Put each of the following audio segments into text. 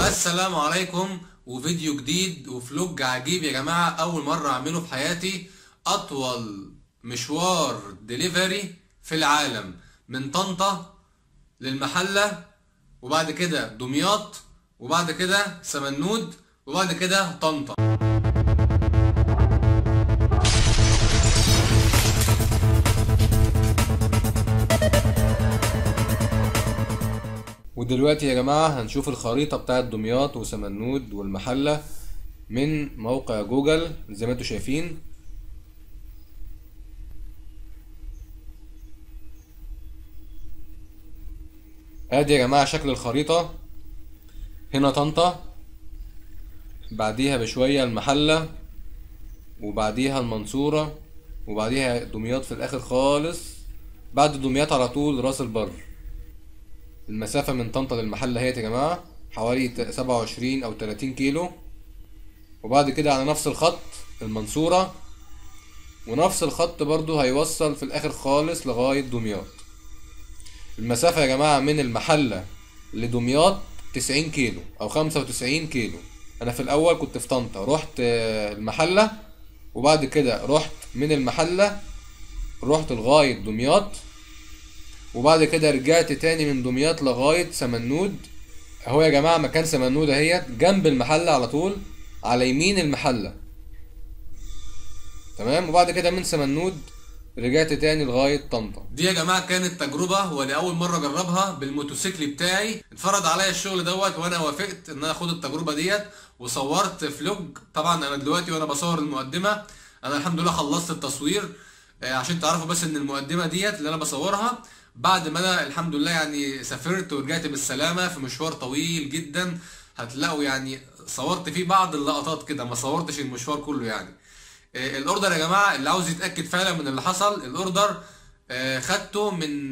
السلام عليكم، وفيديو جديد و vlog عجيب يا جماعة، أول مرة أعمله في حياتي. أطول مشوار دليفري في العالم، من طنطا للمحلة، وبعد كده دمياط، وبعد كده سمنود، وبعد كده طنطا. ودلوقتي يا جماعة هنشوف الخريطة بتاعت دمياط وسمنود والمحلة من موقع جوجل زي ما انتوا شايفين. ادي يا جماعة شكل الخريطة، هنا طنطا، بعديها بشوية المحلة، وبعديها المنصورة، وبعديها دمياط في الاخر خالص. بعد دمياط على طول راس البر. المسافة من طنطا للمحلة هي يا جماعة حوالي 27 أو 30 كيلو. وبعد كده على نفس الخط المنصورة، ونفس الخط برضو هيوصل في الآخر خالص لغاية دمياط. المسافة يا جماعة من المحلة لدمياط 90 كيلو أو 95 كيلو. أنا في الأول كنت في طنطا، رحت المحلة، وبعد كده رحت من المحلة رحت لغاية دمياط، وبعد كده رجعت تاني من دمياط لغاية سمنود. اهو يا جماعة مكان سمنود اهيت جنب المحلة على طول، على يمين المحلة، تمام. وبعد كده من سمنود رجعت تاني لغاية طنطا. دي يا جماعة كانت تجربة ولأول مرة اجربها بالموتوسيكل بتاعي. اتفرض عليا الشغل دوت وانا وافقت ان انا اخد التجربة ديت، وصورت vlog. طبعا انا دلوقتي وانا بصور المقدمة، انا الحمد لله خلصت التصوير، عشان تعرفوا بس ان المقدمة ديت اللي انا بصورها بعد ما انا الحمد لله يعني سافرت ورجعت بالسلامة في مشوار طويل جدا. هتلاقوا يعني صورت فيه بعض اللقطات كده، ما صورتش المشوار كله يعني. ال order يا جماعة اللي عاوز يتاكد فعلا من اللي حصل، ال order خدته من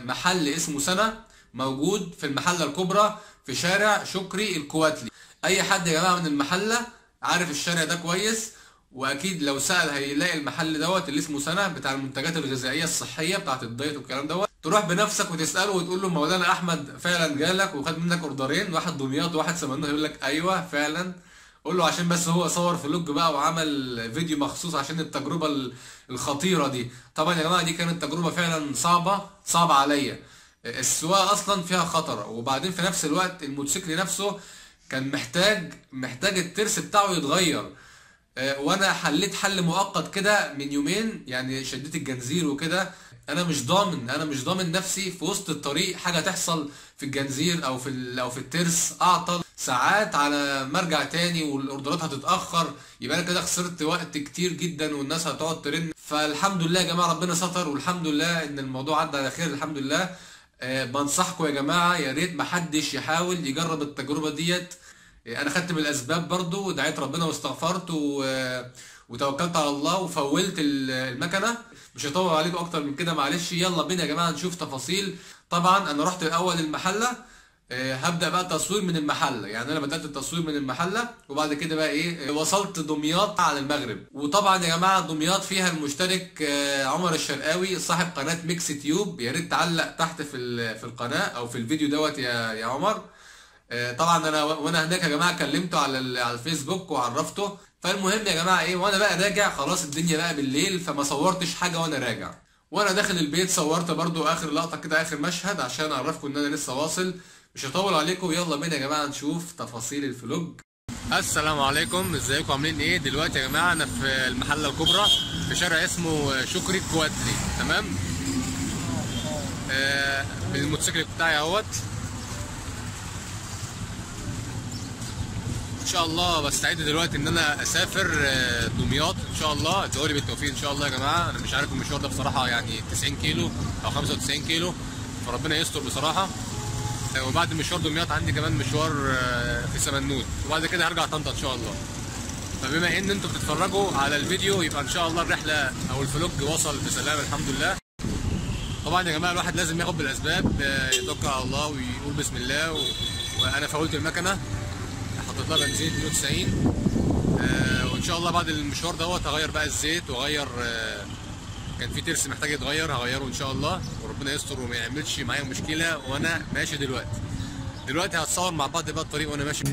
محل اسمه سنة، موجود في المحلة الكبرى في شارع شكري الكواتلي. اي حد يا جماعة من المحلة عارف الشارع ده كويس، واكيد لو سأل هيلاقي المحل دوت اللي اسمه سنة بتاع المنتجات الغذائية الصحية بتاعت ال diet والكلام دوت. تروح بنفسك وتساله وتقول له مولانا احمد فعلا جالك وخد منك order ين، واحد دمياط وواحد سمنود، هيقول لك ايوه فعلا. قول له عشان بس هو صور vlog بقى وعمل فيديو مخصوص عشان التجربة الخطيرة دي. طبعا يا جماعة دي كانت تجربه فعلا صعبة، صعبة عليا. السواقة اصلا فيها خطر، وبعدين في نفس الوقت الموتوسيكل نفسه كان محتاج الترس بتاعه يتغير. وانا حليت حل مؤقت كده من يومين، يعني شديت الجنزير وكده. انا مش ضامن نفسي في وسط الطريق حاجة تحصل في الجنزير او في الترس، اعطل ساعات على ما ارجع تاني والاوردرات هتتاخر، يبقى انا كده خسرت وقت كتير جدا والناس هتقعد ترن. فالحمد لله يا جماعة ربنا ستر، والحمد لله ان الموضوع عدى على خير الحمد لله. بنصحكم يا جماعة يا ريت محدش يحاول يجرب التجربة ديت. انا خدت بالاسباب برضو، ودعيت ربنا واستغفرت وتوكلت على الله وفولت المكنه. مش هطول عليكم اكتر من كده معلش. يلا بينا يا جماعة نشوف تفاصيل. طبعا انا رحت الاول المحلة، هبدا بقى التصوير من المحلة، يعني انا بدات التصوير من المحلة، وبعد كده بقى ايه وصلت دمياط على المغرب. وطبعا يا جماعة دمياط فيها المشترك عمر الشرقاوي صاحب قناة ميكس تيوب، يا ريت تعلق تحت في القناة او في الفيديو دوت يا عمر. طبعا انا وانا هناك يا جماعة كلمته على الفيسبوك وعرفته. فالمهم يا جماعة ايه، وانا بقى راجع خلاص الدنيا بقى بالليل، فما صورتش حاجة وانا راجع. وانا داخل البيت صورت برضو اخر لقطة كده، اخر مشهد، عشان اعرفكم ان انا لسه واصل. مش هطول عليكم، يلا بينا يا جماعة نشوف تفاصيل ال vlog. السلام عليكم، ازيكم عاملين ايه؟ دلوقتي يا جماعة انا في المحلة الكبرى في شارع اسمه شكري الكواتلي، تمام. بالموتوسيكل بتاعي اهوت. ان شاء الله بستعد دلوقتي ان انا اسافر دمياط ان شاء الله. ادعوا لي بالتوفيق ان شاء الله يا جماعة. انا مش عارف المشوار ده بصراحة، يعني 90 كيلو او 95 كيلو، فربنا يستر بصراحة. وبعد مشوار دمياط عندي كمان مشوار في سمنود، وبعد كده هرجع طنطا ان شاء الله. فبما ان انتوا بتتفرجوا على الفيديو يبقى ان شاء الله الرحلة او ال vlog وصل بسلام الحمد لله. طبعا يا جماعة الواحد لازم ياخد بالاسباب، يتوكل على الله ويقول بسم الله. وانا فولت المكنه، حطيت لها بنزين 92، وان شاء الله بعد المشوار دوت هغير بقى الزيت، واغير كان في ترس محتاج يتغير هغيره ان شاء الله، وربنا يستر وما يعملش معايا مشكلة وانا ماشي دلوقتي. دلوقتي هتصور مع بعض بقى الطريق وانا ماشي.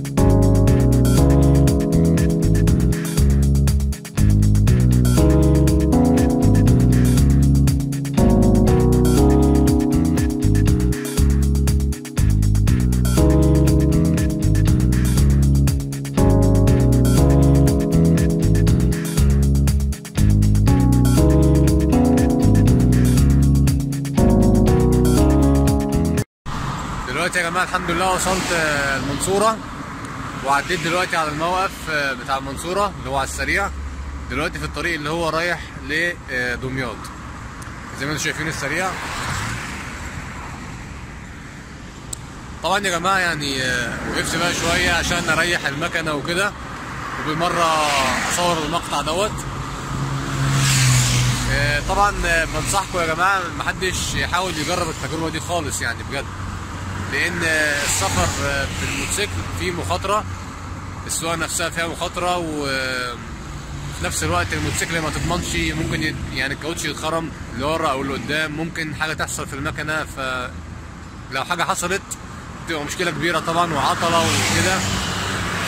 دلوقتي يا جماعة الحمد لله وصلت المنصورة، وعديت دلوقتي على الموقف بتاع المنصورة اللي هو على السريع. دلوقتي في الطريق اللي هو رايح لدمياط زي ما انتم شايفين السريع. طبعا يا جماعة يعني وقفت بقى شوية عشان اريح المكنه وكده، وبالمره اصور المقطع دوت. طبعا بنصحكم يا جماعة محدش يحاول يجرب التجربة دي خالص يعني بجد، لان السفر بالموتوسيكل فيه مخاطره، السواقة نفسها فيها مخاطره، وفي نفس الوقت الموتوسيكل ما تضمنش، ممكن يعني الكاوتش يتخرم اللي ورا او اللي قدام، ممكن حاجة تحصل في المكنه، فلو حاجة حصلت تبقى مشكلة كبيرة طبعا وعطله وكده.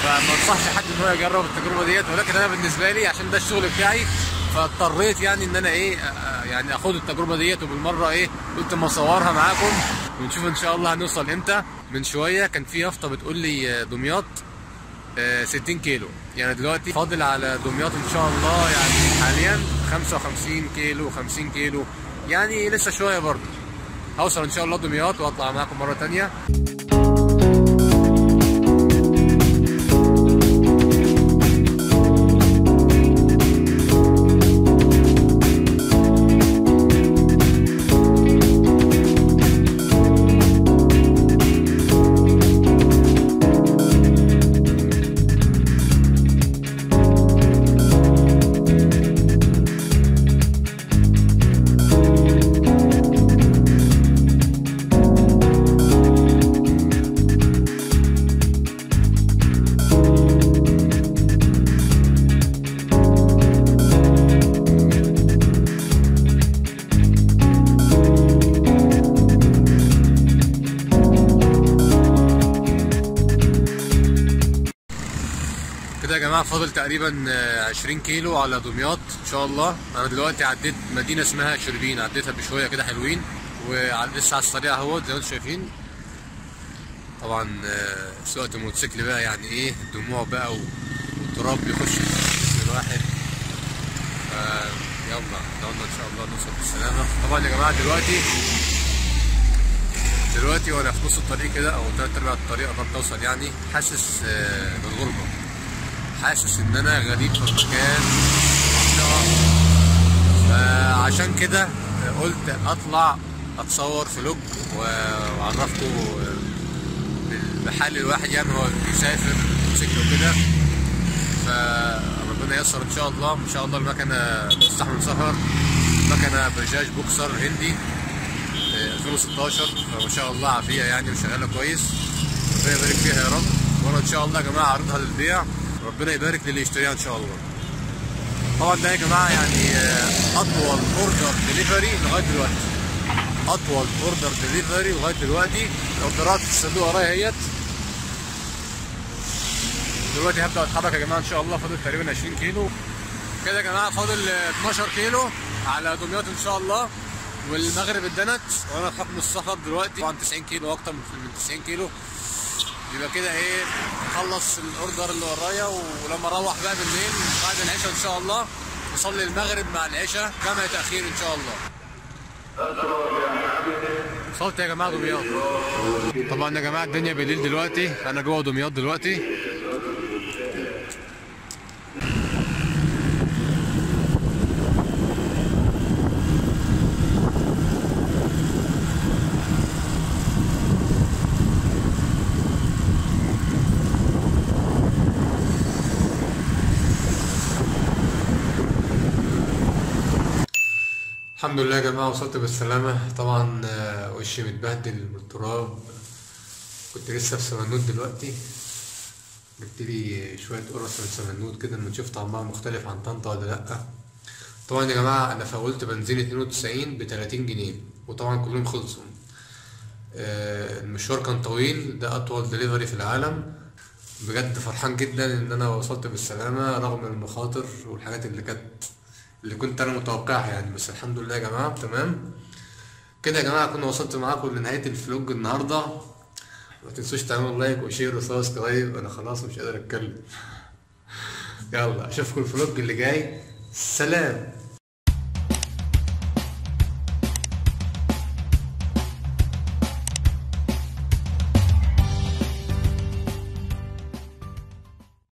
فما انصحش حد ان هو يجرب التجربة ديت، ولكن انا بالنسبة لي عشان ده الشغل بتاعي فاضطريت يعني ان انا ايه يعني اخد التجربة ديت، وبالمره ايه قلت اما اصورها معاكم ونشوف ان شاء الله هنوصل امتى. من شوية كان في يافطة بتقول لي دمياط 60 كيلو، يعني دلوقتي فاضل على دمياط ان شاء الله يعني حاليا 55 كيلو 50 كيلو، يعني لسه شوية برضه. هوصل ان شاء الله دمياط واطلع معاكم مرة ثانية. كده يا جماعة فاضل تقريبا 20 كيلو على دمياط ان شاء الله. انا دلوقتي عديت مدينة اسمها شربين، عديتها بشوية كده حلوين، ولسه على السريع اهوت زي ما انتم شايفين. طبعا سواقة الموتوسيكل بقى يعني ايه، الدموع بقى والتراب بيخش في جسم الواحد. يلا اتمنى ان شاء الله نوصل بالسلامة. طبعا يا جماعة دلوقتي وانا في نص الطريق كده او ثلاث ارباع الطريق قربت اوصل، يعني حاسس بالغربة، حاسس ان انا غريب في المكان، فعشان كده قلت اطلع اتصور فلوج واعرفكم بحال الواحد يعني هو بيسافر بالموتوسيكل وكده. فربنا ييسر ان شاء الله. ان شاء الله المكنه تستحمل سفر، مكنه بجاج بوكسر هندي 2016، فما شاء الله عافية يعني وشغالة كويس، ربنا يبارك فيها يا رب. وانا ان شاء الله يا جماعة عارضها للبيع، ربنا يبارك للي يشتريها ان شاء الله. طبعا ده يا جماعة يعني اطول order delivery لغاية دلوقتي، اطول order delivery لغاية دلوقتي. الاوردرات في الصندوق ورايا اهيت. دلوقتي هبدا اتحرك يا جماعة ان شاء الله، فاضل تقريبا 20 كيلو كده يا جماعة، فاضل 12 كيلو على دمياط ان شاء الله، والمغرب اتدنت وانا في حكم السفر دلوقتي طبعا 90 كيلو اكتر من 90 كيلو. يبقى كده ايه، اخلص ال order اللي ورايا، ولما اروح بقى بالليل بعد العشاء ان شاء الله نصلي المغرب مع العشاء جامع تاخير ان شاء الله. وصلت يا جماعة دمياط. طبعا يا جماعة الدنيا بالليل دلوقتي، انا جوه دمياط دلوقتي. الحمد لله يا جماعة وصلت بالسلامة. طبعا وشي متبهدل من التراب، كنت لسه في سمنود دلوقتي، جبت لي شوية قرص من سمنود كده اما نشوف طعمها مختلف عن طنطا ولا لأ. طبعا يا جماعة أنا فولت بنزين 92 ب 30 جنيه، وطبعا كلهم خلصوا. المشوار كان طويل، ده اطول دليفري في العالم. بجد فرحان جدا ان انا وصلت بالسلامة رغم المخاطر والحاجات اللي كنت انا متوقعها يعني، بس الحمد لله يا جماعة تمام كده. يا جماعة كنا وصلت معاكم لنهاية ال vlog النهارده. ما تنسوش تعملوا like و share و subscribe، انا خلاص مش قادر اتكلم. يلا اشوفكم ال vlog اللي جاي، سلام.